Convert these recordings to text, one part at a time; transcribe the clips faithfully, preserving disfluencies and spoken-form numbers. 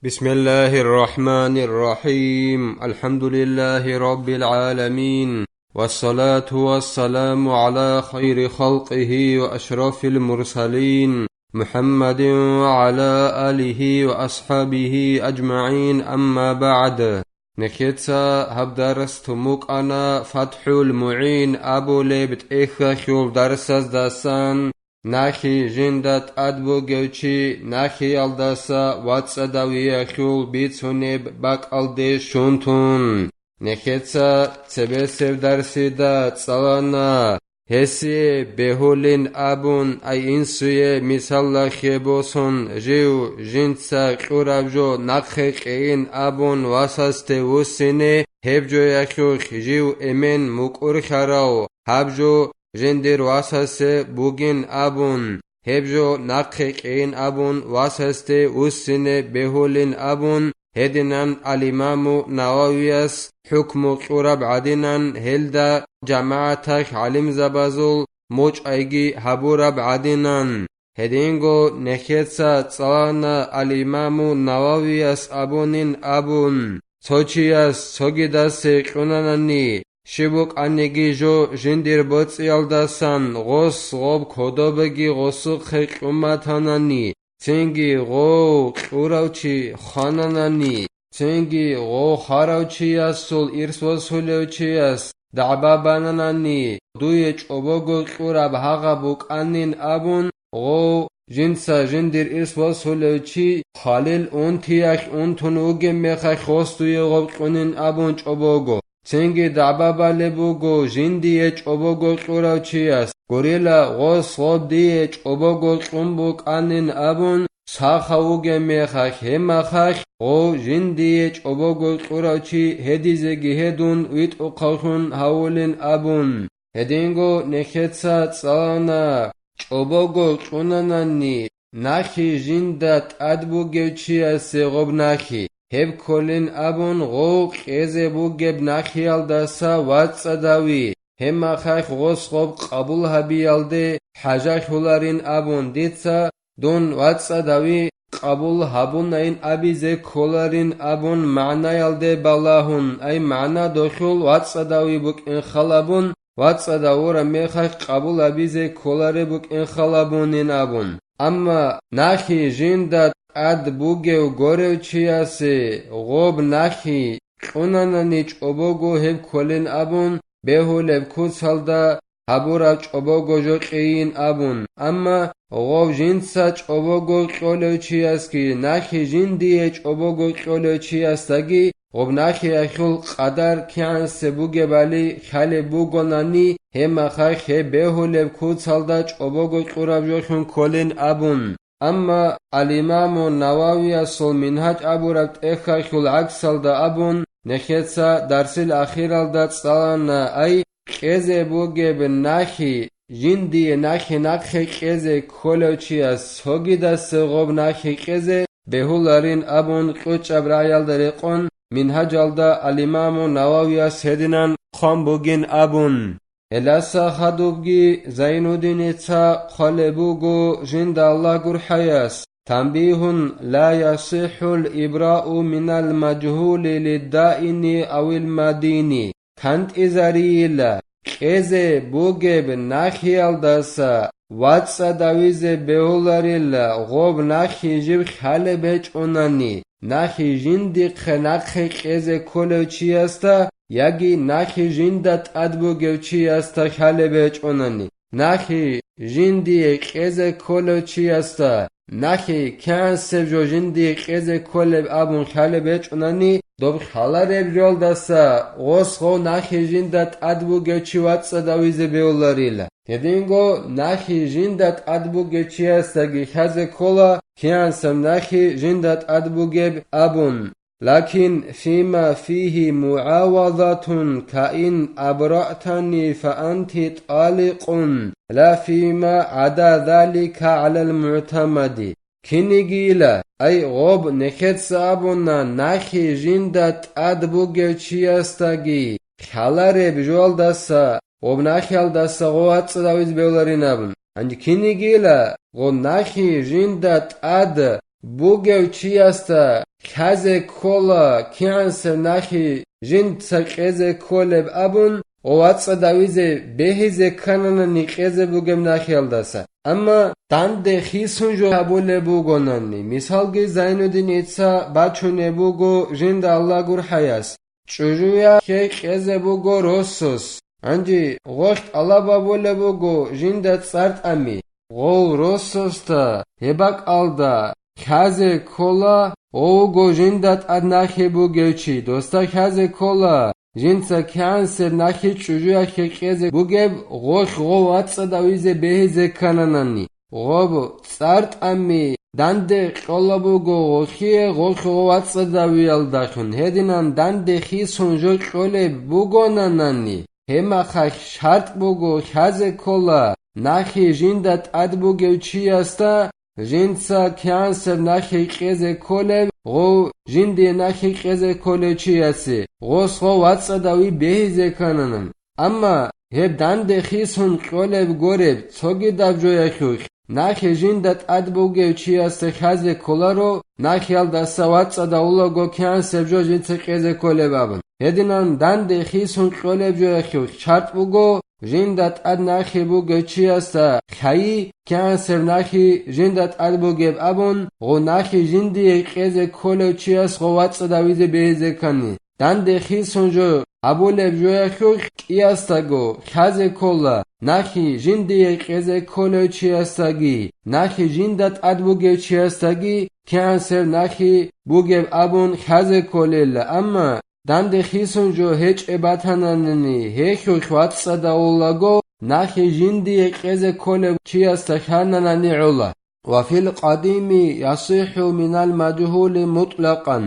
بسم الله الرحمن الرحيم. الحمد لله رب العالمين. والصلاة والسلام على خير خلقه وأشرف المرسلين محمد وعلى آله وأصحابه أجمعين. أما بعد. Нехеца гьаб дарс тун букӀана ФатхӀул МугӀин абулеб тӀехьалъул дарсаздасан. Нахи жинда тӀад бугев чи нахиялдаса вацӀцӀадавиялъул бицунеб бакӀалде щун тун. Нехеца цебесеб дарсида цӀалана, гьесие бегьулин абун, ай инсуе мисаллахъе босун, жив жинца кьураб жо нахъе кьейин абун васасде вуссине, гьеб жоялъухъ жив эмен мукӀурхьарав, гьаб жо жиндир васасе бугин абун, гьеб жо нахъе кьейин абун васасде вуссине бегьулин абун, гьединан ал-Имаму Нававияс хӀукму кьураб гӀадинан гьелда жамагӀаталъ гӀалимзабазул мочӀайги гьабураб гӀадинан. Гьединго нехеца цӀалана ал-Имаму Нававияс абунин абун, цо чияс цогидасе кьунанани, щиб букӀаниги жо жиндир боцӀиялдасан гъос гъоб кодобеги гъосухъе кьуматанани, цинги гъов кьурав чи хвананани, цинги гъов хварав чиясул ирс босулев чияс дагӀба бананани, дуе чӀобого кьураб гьагъаб букӀанин абун, гъов жинца жиндир ирс босулев чи хвалил унтиялъ унтун вугеб мехалъ гъос дуе гъоб кьунин абун чӀобого. Цинги дагӀба балеб буго жиндие чӀобого кьурав чияс, гурила гъос гъоб дие чӀобого кьун букӀанин абун, сахав вугеб мехалъ, гьебмахалъ гъов жиндие чӀобого кьурав чи гьедизеги гьедун витӀухъавлъун гьавулин абун. Гьединго нехеца цӀалана, чӀобого кьунанани, нахи жинда тӀад бугев чиясе гъоб нахи, гьеб кколин абун гъов кьезе бугеб нахиялдаса вацӀцӀадави, гьебмахалъ гъос гъоб къабул гьабиялде хӀажалъуларин абун дица дун вацӀцӀадави къабул гьабунайин абизе кколарин абун магӀнаялде балагьун, ай магӀна дохьул вацӀцӀадави букӀин халабун, вацӀцӀадав вураб мехалъ къабул гьабизе кколареб букӀин халабунин абун. Амма нахи жинда тӀад бугев горев чиясе гъоб нахи кьунанани чӀобого гьеб кколин абун, бегьулеб куцалда гьабураб чӀобого жо кьейин абун. Амма гъов жинца чӀобого кьолев чиясги нахи жиндие чӀобого кьолев чиясдаги гъоб нахиялъул къадар кигӀансе бугебали хьалеб бугонани, гьебмахалъ гьеб бегьулеб куцалда чӀобого кьураб жолъун кколин абун. Амма ал-Имаму Нававиясул Мингьаж абураб тӀехьалъул гӀаксалда абун, нехеца дарсил ахиралда цӀалана, ай, кьезе бугеб нахи, жиндие нахи нахъе кьезе кколев чияс цогидасе гъоб нахи кьезе бегьуларин абун кьучӀаб рагӀиялда рекъон, Мингьажалда ал-Имаму Нававияс гьединан хъван бугин абун. Гьеласа хадубги Зайнуддиница хъвалеб буго жинда Аллагь гурхӀаяс: «Танбихун, ла ясихӀул ибрау минал мажгьули лиддаини авил мадини». КантӀизарийила, кьезе бугеб нахиялдаса вацӀцӀадавизе бегьуларила, гъоб нахи жиб хьалеб гьечӀонани, нахи жиндихъе нахъе кьезе кколев чиясда яги нахи жинда тӀад бугев чиясда хьалеб гьечӀонани, нахи жиндие кьезе кколев чиясда, нахи кигӀансеб жо жиндие кьезе кколеб абун хьалеб гьечӀонани, доб хьалареб жолдаса гъос гъов нахи жинда тӀад бугев чи вацӀцӀадавизе бегьуларила. Гьединго нахи жинда тӀад бугев чиясдаги хьазе ккола, кигӀансаб нахи жинда тӀад бугеб абун. Лакин фима фигьи мугӀавадатун каин абратани фаанти тӀаликъун, ла фима гӀада залика гӀалал мугӀтамади. Кинигийила, ай, гъоб нехеца абуна, нахи жинда тӀад бугев чиясдаги хьалареб жоялдаса, гъоб нахиялдаса гъов вацӀцӀадавизе бегьуларин абун. Гьанже кинигийила, гъоб нахи жинда тӀад бугев чиясда лъазе ккола кигӀансеб нахи жинца кьезе кколеб абун, гъо вацӀцӀадавизе бегьизе ккананани кьезе бугеб нахиялдаса. Амма данде хисун жо гьабулеб бугонани, мисалги, Зайнуддин ГӀиса бачунеб буго жинда Аллагь гурхӀаяс, чӀужуяхъе кьезе буго росас. Гьанже гъолъ тӀалаб гьабулеб буго жинда цӀар тӀами. Гъов росасда гьеб бакӀалда лъазе ккола, гъов вуго жинда тӀад нахи бугев чи, досда лъазе ккола, жинца кигӀансеб нахи чӀужуяхъе кьезе бугеб, гъолъ гъов вацӀцӀадавизе бегьизе ккананани. Гъоб цӀар тӀами данде кьола буго гъолъие, гъолъ гъов вацӀцӀадавиялдалъун, гьединан данде хисун жо кьолеб бугонанани, гьеб мехалъ шартӀ буго, лъазе ккола нахи жинда тӀад бугев чиясда жинца кигӀансеб нахи кьезе кколеб, гъов жиндие нахи кьезе кколев чиясе, гъос гъов вацӀцӀадавизе бегьизе ккананан. Амма гьеб данде хисун кьолеб гуреб цогидаб жоялъулъ, нахи жинда тӀад бугев чиясда лъазе кколаро, нахиялдаса вацӀцӀадавулаго кигӀансеб жо жинца кьезе кколеб абун. Гьединан данде хисун кьолеб жоялъулъ шартӀ буго, жинда тӀад нахи бугев чиясда лъайи, кигӀансеб нахи жинда тӀад бугеб абун, гъо нахи жиндие кьезе кколев чияс гъо вацӀцӀадавизе бегьизе ккани. Данде хисун жо гьабулеб жоялъулъ кӀиясдаго лъазе ккола, нахи жиндие кьезе кколев чиясдаги, нахи жинда тӀад бугев чиясдаги кигӀансеб нахи бугеб абун лъазе кколела, амма данде хисун жо гьечӀеб батананани, гьелъулъ вацӀцӀадавулаго нахи жиндие кьезе кколев чиясда лъананани гӀола. وفي القديم يصح من المجهول مطلقا.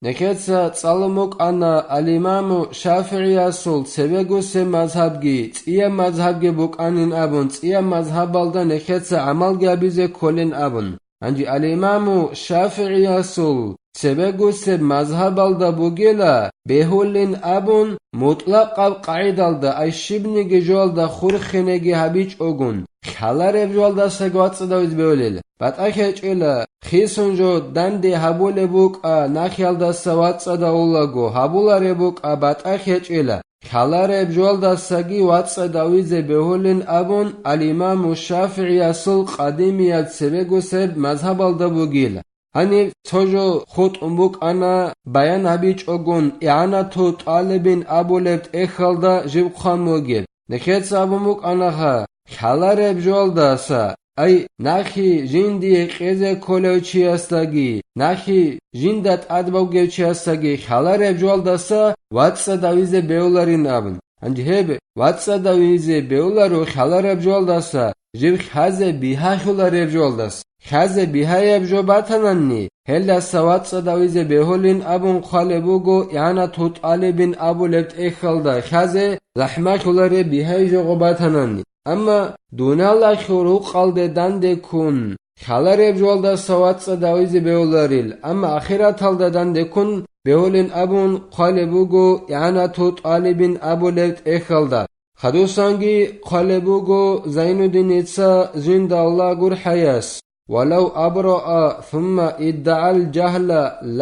Нехеца цӀалун букӀана ал-Имаму ШафигӀиясул цебегусеб мазгьабги цӀияб мазгьабги букӀанин абун, цӀияб мазгьабалда нехеца гӀамалги гьабизе кколин абун. Гьанже ал-Имаму ШафигӀиясул цебегусеб мазгьабалда бугила бегьулин абун, мутӀлакъаб къагӀидалда, ай щибниги жоялда хурхинеги гьабичӀогун, лъалареб жоялдасаги вацӀцӀадавизе бегьулел. БатӀа гьечӀила, хисун жо данде гьабулеб букӀа, нахиялдаса вацӀцӀадавулаго гьабулареб букӀа, батӀа гьечӀила, лъалареб жоялдасаги вацӀцӀадавизе бегьулин абун, ал-Имаму ШафигӀиясул къадимияб цебегусеб мазгьабалда бугила. Гьаниб цо жо хутӀун букӀана, баян гьабичӀогун, ИгӀанату тӀалибин абулеб тӀехьалда жиб хъван бугеб. Нехеца абун букӀанаха, лъалареб жоялдаса, ай, нахи жиндие кьезе кколев чиясдаги, нахи жинда тӀад бугев чиясдаги лъалареб жоялдаса вацӀцӀадавизе бегьуларин абун. Гьанже гьеб вацӀцӀадавизе бегьуларо лъалареб жоялдаса, жиб лъазе бигьалъулареб жоялдас. Лъазе бигьаяб жо батананни, гьелдаса вацӀцӀадавизе бегьулин абун хъвалеб буго, ИгӀанату тӀалибин абулеб тӀехьалда лъазе захӀмалъулареб бигьай жо гъо батананни. Амма дуниялалъул рукъалде дандеккун, лъалареб жоялдаса вацӀцӀадавизе бегьуларил, амма ахираталда дандеккун бегьулин абун хъвалеб буго, ИгӀанату тӀалибин абулеб тӀехьалда. Хадусанги хъвалеб буго Зайнуддиница жинда Аллагь гурхӀаяс: «ولو أبرأ ثم ادعى الجهل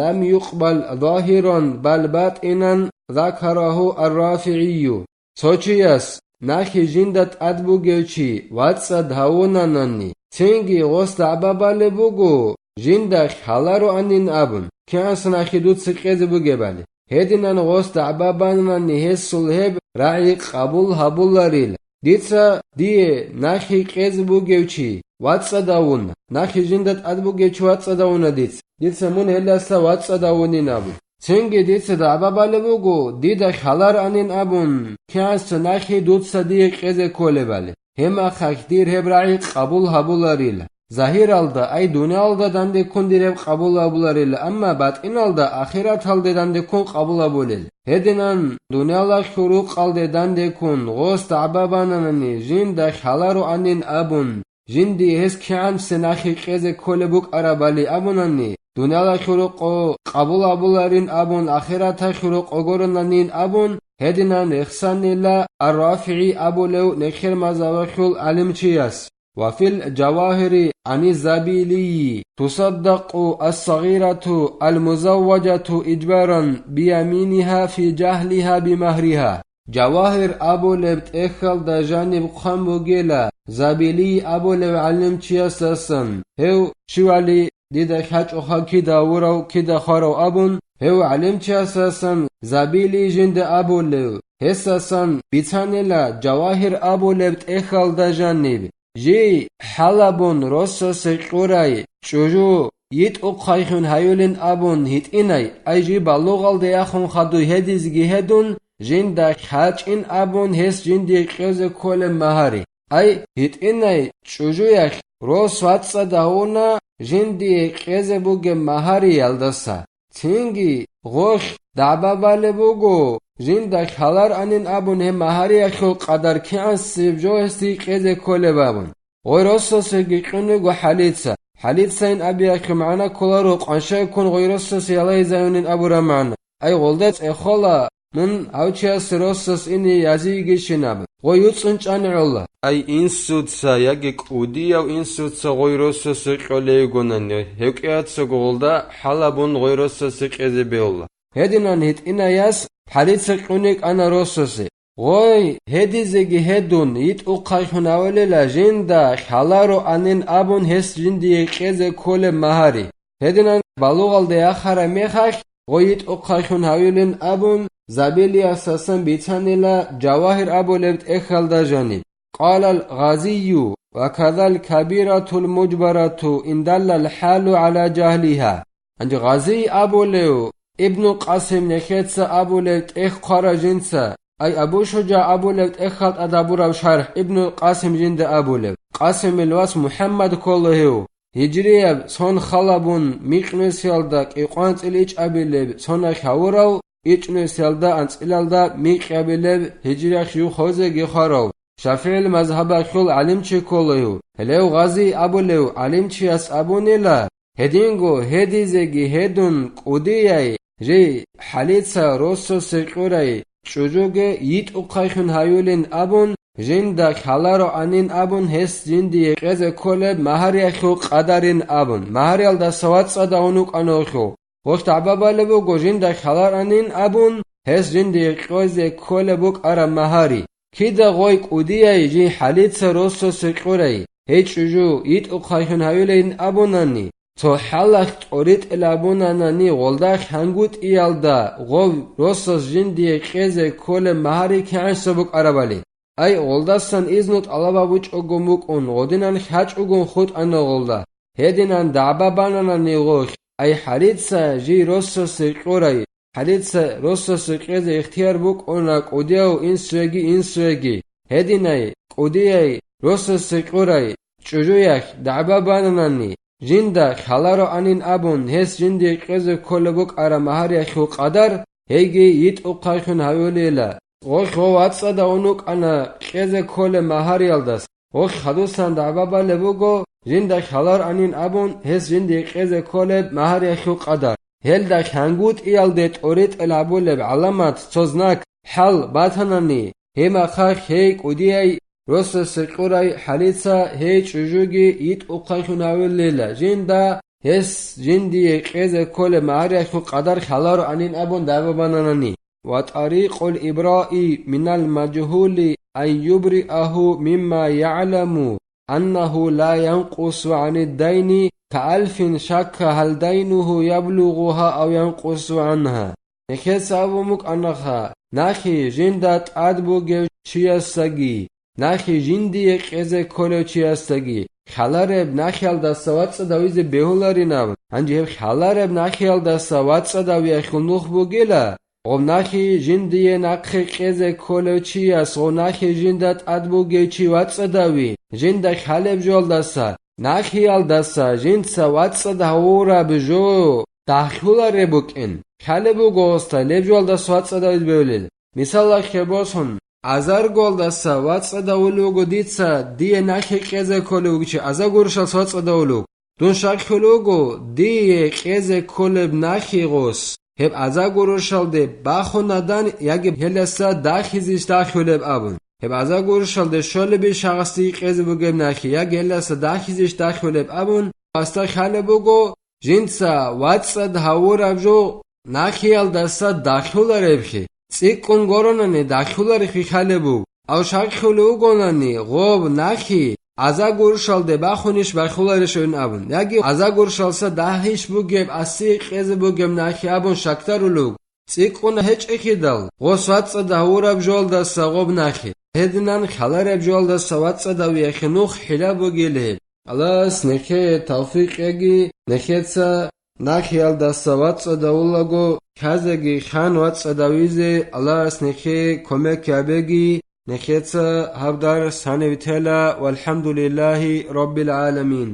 لم يقبل ظاهرا بل باطنا ذكره الرافعي». Цо чияс, нахи жинда тӀад бугев чи, вацӀцӀад гьавунанани, цинги гъос дагӀба балеб буго, жинда лъалароанин абун, кигӀанса нахи дуца кьезе бугебали. Гьединан гъос дагӀба банани, гьесул гьеб рагӀи къабул гьабуларил. Дица дие нахи кьезе бугев чи вацӀцӀадавуна, нахи жинда тӀад бугев чи вацӀцӀадавуна дица. Дица мун гьелдаса вацӀцӀадавунин абун. Цинги дица дагӀба балеб буго, дида лъалароанин абун, кигӀанса нахи дуца дие кьезе кколебали. Гьеб мехалъ дир гьеб рагӀи къабул гьабуларила. Загьиралда, ай дуниялалда дандеккун дир гьеб къабул гьабуларила, амма батӀиналда, ахираталде дандеккун къабул гьабулел. Гьединан дуниялалъул рукъалде дандеккун гъос дагӀба бананани, жинда лъалароанин абун, жинди гьес кигӀансе нахи кьезе кколеб букӀарабали абунани, дуниялалъул рукъо къабул гьабуларин абун, ахираталъул рукъо гуронанин абун, гьединан рехсанила ар-РафигӀи абулев нехер мазгьабалъул гӀалимчияс. وفي الجواهر عن الزبيلي: تصدق الصغيرة المزوجة إجبارا بيمينها في جهلها بمهرها. Жавагьир абулеб тӀехьалда жаниб хъван бугела Забилий абулев гӀалимчиясдасан, гьев щивали дида хьачӀоха кида вурав, кида хварав абун, гьев гӀалимчиясдасан Забилий жинда абулев, гьесдасан бицанила Жавагьир абулеб тӀехьалда жаниб. Жий хӀалабун росасе кьурай чӀужу йитӀухъайхьун гьаюлин абун гьитӀинай, ай жий балугъалде яхун хадуй гьедизеги гьедун, жинда хьачӀин абун гьес жиндие кьезе кколеб магьари. Ай гьитӀинай чӀужуялъ рос вацӀцӀад гьавуна жиндие кьезе бугеб магьариялдаса. Цинги гъолъ дагӀба балеб буго, жинда хьаларанин абун гьеб магьариялъул къадар кигӀансеб жо гьесие кьезе кколеб абун. Гъой росасеги кьун вуго хӀалица. ХӀалицайин абиялъул магӀна кколаро къаншайккун гъой росасе ялагьизаюнин абураб магӀна. Ай гъолда цӀехола, мун гьав чиясе росас ине язийигищинаб, гъой юцӀцӀун чӀани гӀолла. Ай инсуца яги кӀудияв инсуца гъой росасе кьолейгонани, гьев кӀияцаго гъолда хӀалабун гъой росасе кьезе бегьула. Гьединан гьитӀинай яс хӀалица кьуни кӀана росасе. Гъой гьедизеги гьедун йитӀухъайхьун гьавулела жинда хьалароанин абун гьес жиндие кьезе кколеб магьари. Гьединан балугъалде яхараб мехалъ, гъой йитӀухъайхьун гьавилин абун, Забилиясдасан бицанила Жавагьир абулеб тӀехьалда жаниб. قال الغازي: وكذا الكبيرة المجبرة إن دل الحال على جهلها. Гьанже Гъазий абулев, Ибну Къасим нехеца абулев тӀехь хъвара жинца, ай Абу ШужагӀ абулев тӀехьал тӀад гьабураб шархӀ Ибну Къасим жинда абулев. Къасимил вас МухӀаммад ккола гьев. Гьижрияб сон халабун микьнусиялда кӀикъванцӀил ичӀабилеб сонахь гьавурав, ичӀнусиялда анцӀилалда микьабилеб гьижриялъ жив хвезеги хварав, ШафигӀил мазгьабалъул гӀалимчи ккола гьев. Гьелев Гъазий абулев гӀалимчияс абунила, гьединго гьедизеги гьедун кӀудияй, жий хӀалица росасе кьурай чӀужуги йитӀухъайхьун гьаюлин абун, жинда хьалароанин абун гьес жиндие кьезе кколеб магьариялъул къадарин абун, магьариялдаса вацӀцӀадавун вукӀана гьев. Гъолъ дагӀба балеб буго жинда хьаларанин абун, гьес жиндие кьезе кколеб букӀараб магьари. Кида гъой кӀудияй жий хӀалица росасе кьурай, гьей чӀужу йитӀухъайхьун гьаюлейин абунани, цо хӀалалъ тӀоритӀел абунанани гъолда хӀангутӀиялда гъов росас жиндие кьезе кколеб магьари кигӀанща букӀарабали. Ай, гъолдасан изну тӀалаб гьабучӀого мукӀун, гъодинан хьачӀугун хутӀана гъолда. Гьединан дагӀба бананани гъолъ, ай хӀалица жий росасе кьурай, хӀалица росасе кьезе ихтияр букӀуна кӀудияв инсуеги инсуеги. Гьединай, кӀудияй росасе кьурай чӀужуялъ дагӀба бананани, жинда хьалароанин абун гьес жиндие кьезе кколеб букӀараб магьариялъул къадар, гьейги йитӀухъайхьун гьавулейила. Гъолъ гъов вацӀцӀадавун вукӀана кьезе кколеб магьариялдас. Гъолъ хадусан дагӀба балеб буго, жинда хьаларанин абун гьес жиндие кьезе кколеб магьариялъул къадар. Гьелда хӀангутӀиялде тӀоритӀел гьабулеб гӀаламат, цо знак, хӀал батанани, гьеб мехалъ гьей кӀудияй росасе кьурай хӀалица гьей чӀужуги йитӀухъайхьун гьавулейила жинда, гьес жиндие кьезе кколеб магьариялъул къадар хьалароанин абун дагӀба бананани. وطريق الإبراء من المجهول أن يبرئه مما يعلم أنه لا ينقص عن الدين كألف شك هل دينه يبلغها أو ينقص عنها. Нехеца абун букӀанаха, нахъе жинда тӀад бугев чиясаги, нахъе жиндие кьезе кколев чиясаги, хьалареб нахъеялдаса вацӀцӀадавизе бегьуларинаб, гьанже гьеб хьалареб нахъеялдаса вацӀцӀадавиялъул нух бугила, гъоб нахъе жиндие нахъе кьезе кколев чияс гъоб нахъе жинда тӀад бугев чи вацӀцӀадави, жинда хьалеб жоялдаса, нахъеялдаса жинца вацӀцӀад гьавураб жо дагьлъулареб букӀин. Хьалеб буго гъосда леб жоялдаса вацӀцӀадавизе бегьулел. Мисалалъе босун, азаргоялдаса вацӀцӀадавулев вуго дица, дие нахъе кьезе кколев вугев чи азар гурошалдаса вацӀцӀадавулев вуго. Дун щаклъулев вуго, дие кьезе кколеб нахъе гъос, гьеб азар гурошалде бахунадан яги гьелдаса дагьизищ дагьлъулеб абун. Гьеб аза гурушалде щолебищ гьагъасде гьикъезе бугеб нахи, яги гьелдаса дагьизищ дагьулеб абун, гьасда хьалеб буго, жинца вацӀцӀад гьавураб жо нахиялдаса дагьуларебхъи, цӀикӀкӀун горонани дагьуларехъи хьалеб буго. Ав шакхулев вугонани, гъоб нахи аза гурушалде бахунищ бахуларищ абун, яги аза гурушалса дагьищ бугеб, аси гьикъезе бугеб нахи абун щакдарулев вуго. ЦӀикӀкӀун гьечӀехъидал, гъос вацӀцӀад гьавураб жоялдаса гъоб нахи. Гьединан хьалараб жоялдаса вацӀцӀад гьавиялъе нух хӀилаб бугел гьеб. Аллагьас нехее тавфикъ кьеги, нехеца нахиялдаса вацӀцӀад гьавулаго, хьазеги хан вацӀцӀад гьавизе Аллагьас нехее кумек гьабеги, нехеца гьаб дарс гьанив тела, валхӀамдулиллагьи раббил гӀаламин.